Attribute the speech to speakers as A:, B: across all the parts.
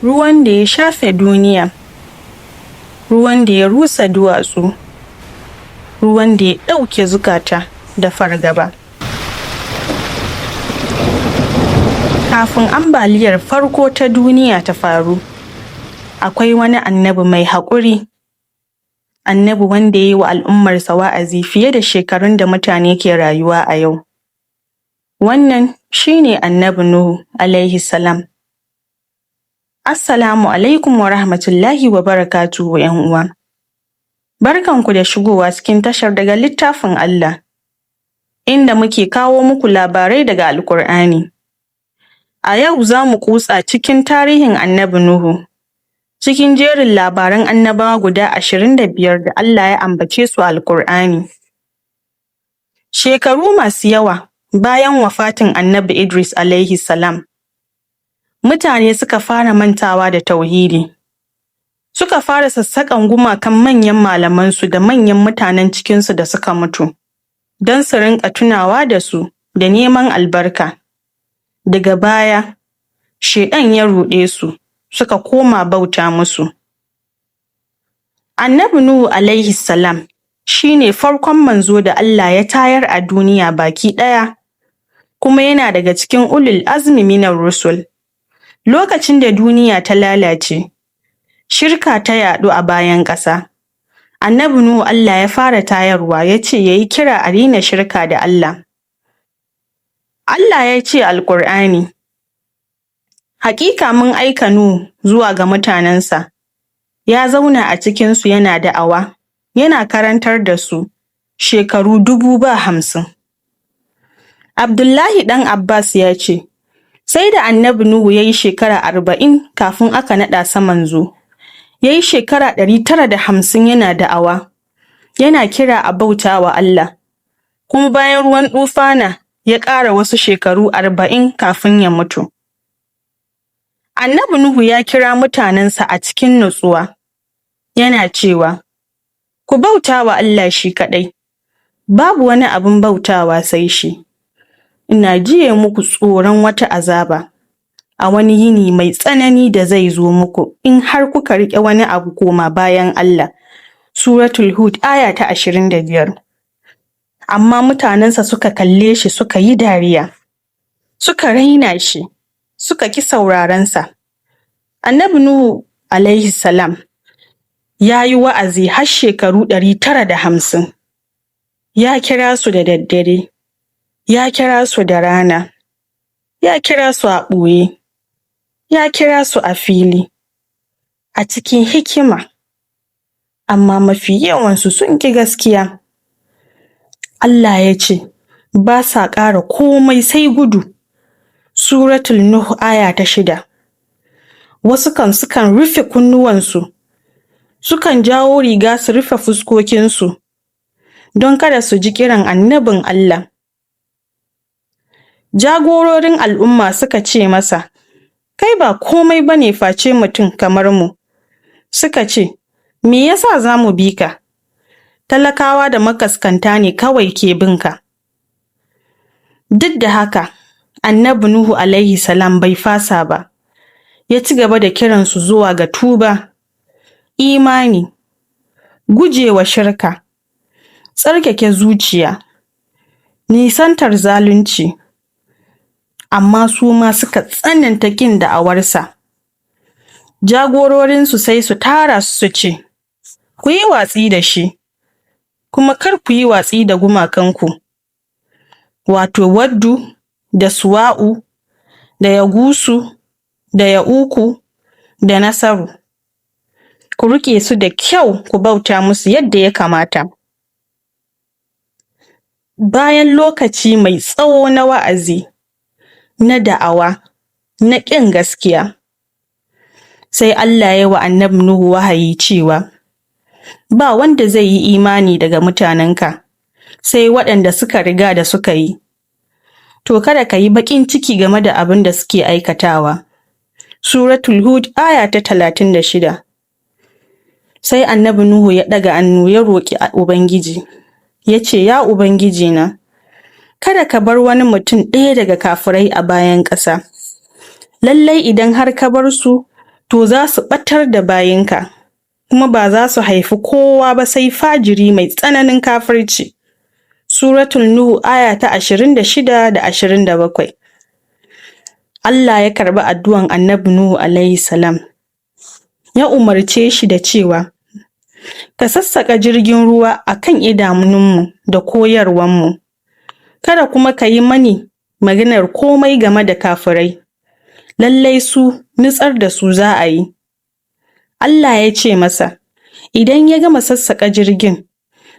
A: Ruwan da ya shafe duniya, ruwan da ya rusa duwatsu, ruwan da ya ɗauke zukata da fargaba. Kafin ambaliyar farko ta duniya ta faru, akwai wani annabi mai haƙuri, annabi wanda ya yi wa al'ummarsa wa'azi fiye da shekarun da mutane ke rayuwa a yau. Wannan shi ne Annabi Nuhu alaihi salam. Assalamu alaikum wa rahmatullahi wa barakatuhu uwa. Barkanku da shigowa cikin tashar daga littafin Allah, inda muke kawo muku labarai daga Alƙur'ani. A yau za mu kutsa cikin tarihin Annabi Nuhu, cikin jerin labaran annabawa guda 25 da Allah ya ambace su a Alƙur'ani. Shekaru masu yawa bayan wafatin Annabi Idris alaihi salam, mutane suka fara mantawa da tauhidi. Suka fara sassaƙan gumakan manyan malamansu da manyan mutanen cikinsu da suka mutu, don su rinƙa tunawa da su da neman albarka. Daga baya, Shaiɗan ya ruɗe su, suka koma bauta musu. Annabi Nuhu alaihi salam shi ne farkon manzo da Allah ya tayar a duniya baki ɗaya, kuma yana daga cikin ulul azmi minar rusul. Lokacin da duniya ta lalace, shirka ta yaɗu a bayan ƙasa. Annabi Nuhu Allah ya fara tayarwa ya ce ya yi kira a daina shirka da Allah. Allah ya ce Alƙur'ani, Haƙiƙa mun aika Nuhu zuwa ga mutanensa, ya zauna a cikinsu yana da'awa, yana karantar da su shekaru 50,000. Abdullahi ɗan Abbas ya ce, sai da Annabi Nuhu ya yi shekara 40 kafin aka naɗa sa manzo, ya yi shekara 950 yana da'awa, yana kira a bauta wa Allah, kuma bayan ruwan ɗufana ya ƙara wasu shekaru 40 kafin ya mutu. Annabi Nuhu ya kira mutanensa a cikin nutsuwa, yana cewa, Ku bauta wa Allah shi kaɗai, babu wani abin bautawa sai shi. Ina jiye muku tsoron wata azaba a wani yini mai tsanani da zai zo muku in har kuka riƙe wani abu koma bayan Allah. Suratul Hud aya ta 25. Amma mutanensa suka kalle shi suka yi dariya, suka raina shi, suka ƙi saurarensa. Annabi Nuhu alaihi salam ya yi wa'azi har shekaru 950. Ya kira su da daddare, ya kira su da rana, ya kira su a ɓoye, ya kira su a fili, a cikin hikima, amma mafi yawansu sun ƙi gaskiya. Allah ya ce, ba sa ƙara komai sai gudu. Suratul Nuh aya ta 6. Wasu kan sukan rufe kunnuwansu, sukan jawo riga su rufe fuskokinsu, don kada su ji kiran annabin Allah. Jagororin al'umma suka ce masa, Kai ba komai ba ne face mutum kamar mu. Suka ce, Me yasa za mu bi ka? Talakawa da makaskanta ne kawai ke bin ka. Duk da haka, Annabi Nuhu alaihi salam bai fasa ba, ya ci gaba da kiransu zuwa ga tuba, imani, gujewa shirka, tsarkake zuciya, nisantar zalunci. Amma su ma suka tsananta ƙin da'awarsa. Jagororinsu sai su tara su ce, Ku yi watsi da shi, kuma kar ku yi watsi da gumakanku, wato Waddu da Suwa'u da Yagusu da Ya'uku da Nasaru. Ku riƙe su da kyau ku bauta musu yadda ya kamata. Bayan lokaci mai tsawo na wa'azi, na da'awa, na ƙin gaskiya, sai Allah ya wa Annabi Nuhu wahayi cewa, Ba wanda zai yi imani daga mutanenka, sai waɗanda suka riga da suka yi. To kada ka yi baƙin ciki game da abin da suke aikatawa. Suratul Hud aya ta 36. Sai Annabi Nuhu ya ɗaga hannu ya roƙi Ubangiji, ya ce, Ya Ubangijina, kada ka bar wani mutum ɗaya daga kafirai a bayan ƙasa. Lallai idan har ka bar su, to za su ɓatar da bayinka, kuma ba za su haifi kowa ba sai fajiri mai tsananin kafirci. Suratul Nuhu aya ta 26 da 27. Allah ya karɓi addu'an Annabi Nuhu alaihi salam. Ya umarce shi da cewa, "Ka sassaƙa jirgin ruwa a kan idanunmu da koyarwanmu, kada kuma ka yi mani maganar komai game da kafirai, lallai su nutsar da su za a yi." Allah ya ce masa, idan ya gama sassaƙa jirgin,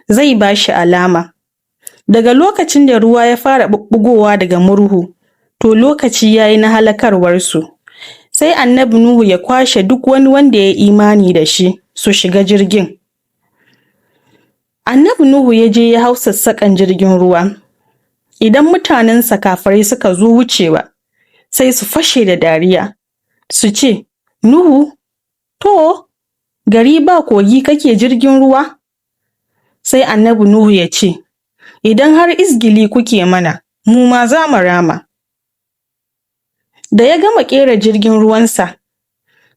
A: zai ba shi alama. Daga lokacin da ruwa ya fara ɓuɓɓugowa daga murhu, to lokaci ya yi na halakarwarsu. Sai Annabi Nuhu ya kwashe duk wani wanda ya yi imani da shi su shiga jirgin. Annabi Nuhu ya je ya hau sassaƙan jirgin ruwa. Idan mutanensa kafirai suka zo wucewa, sai su fashe da dariya, su ce, "Nuhu, to, gari ba kogi kake jirgin ruwa?" Sai Annabi Nuhu ya ce, "Idan har izgili kuke mana, mu ma za mu rama." Da ya gama ƙera jirgin ruwansa,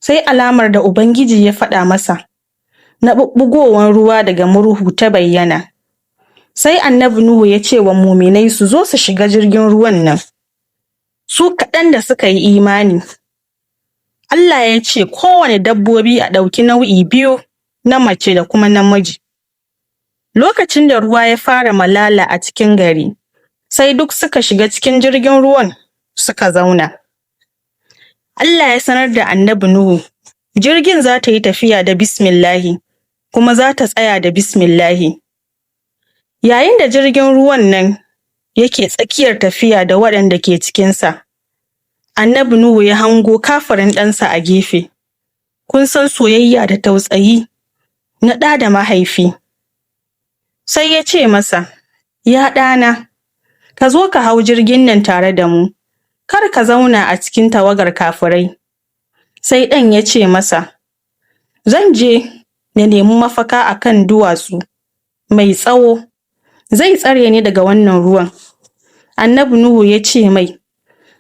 A: sai alamar da Ubangiji ya faɗa masa na ɓuɓɓugowar ruwa daga murhu ta bayyana. Sai Annabi Nuhu ya ce wa muminai su zo su shiga jirgin ruwan nan, su kaɗan da suka yi imani. Allah ya ce kowane dabbobi a ɗauki nau'i biyu, na mace da kuma namiji. Lokacin da ruwa ya fara malala a cikin gari, sai duk suka shiga cikin jirgin ruwan suka zauna. Allah ya sanar da Annabi Nuhu, jirgin za ta yi tafiya da bismillahi, kuma za ta tsaya da bismillahi. Yayin da jirgin ruwan nan yake tsakiyar tafiya da waɗanda ke cikinsa, Annabi Nuhu ya hango kafirin ɗansa a gefe. Kun san soyayya da tausayi na ɗa da mahaifi. Sai ya ce masa, "Ya ɗana, ka zo ka hau jirgin nan tare da mu, kar ka zauna a cikin tawagar kafirai." Sai ɗan ya ce masa, "Zan je na nemi mafaka a kan duwatsu mai tsawo, zai tsare ni daga wannan ruwan." Annabi Nuhu ya ce mai,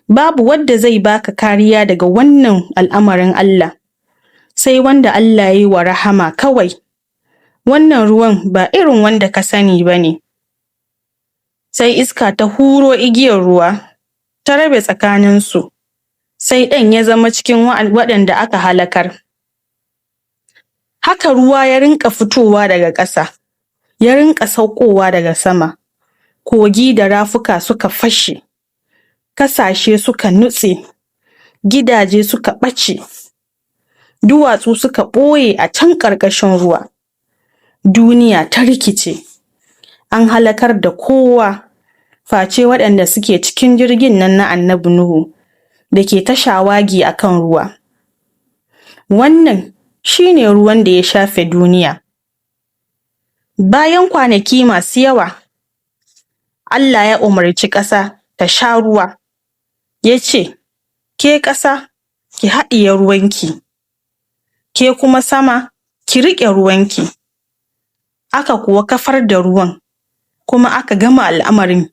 A: "Babu wadda zai baka kariya daga wannan al'amarin Allah, sai wanda Allah ya yi wa rahama kawai. Wannan ruwan ba irin wanda ka sani ba ne." Sai iska ta huro igiyar ruwa, ta rabe tsakaninsu, sai ɗan ya zama cikin waɗanda aka halakar. Haka ruwa ya rinƙa fitowa daga ƙasa, ya rinƙa saukowa daga sama, kogi da rafuka suka fashe, kasashe suka nutse, gidaje suka ɓace, duwatsu suka ɓoye a can ƙarƙashin ruwa. Duniya ta rikice, an halakar da kowa face waɗanda suke cikin jirgin nan na Annabi Nuhu da ke ta shawagi a kan ruwa. Wannan shi ne ruwan da ya shafe duniya. Bayan kwanaki masu yawa, Allah ya umarci ƙasa ta sha ruwa, ya ce, "Ke ƙasa, ki haɗiye ruwanki, ke kuma sama, ki riƙe ruwanki." Aka kuwa kafar da ruwan, kuma aka gama al'amarin.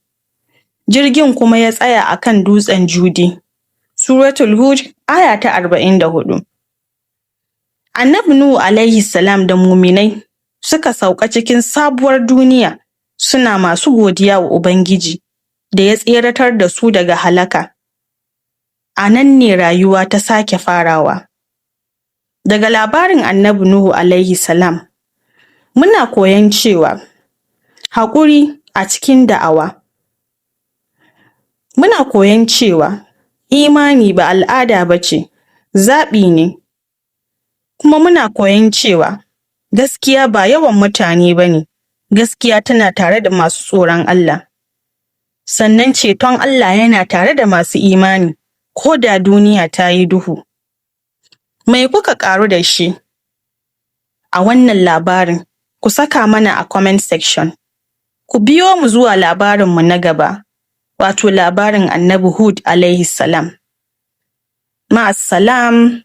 A: Jirgin kuma ya tsaya a kan dutsen Judi. Suratul Hud aya ta 44. Annabi Nuhu alaihi salam da muminai suka sauka cikin sabuwar duniya suna masu godiya wa Ubangiji da ya tseratar da su daga halaka. A nan ne rayuwa ta sake farawa. Daga labarin Annabi Nuhu alaihi salam, muna koyon cewa haƙuri a cikin da'awa. Muna koyon cewa imani ba al'ada ba ce, zaɓi ne. Kuma muna koyon cewa gaskiya ba yawan mutane ba ne, gaskiya tana tare da masu tsoron Allah. Sannan ceton Allah yana tare da masu imani, ko da duniya ta yi duhu. Mai kuka ƙaru da shi a wannan labarin? Ku saka mana a comment section. Ku biyo mu zuwa labarinmu na gaba, wato labarin Annabi Hud alaihi salam. Ma'assalam.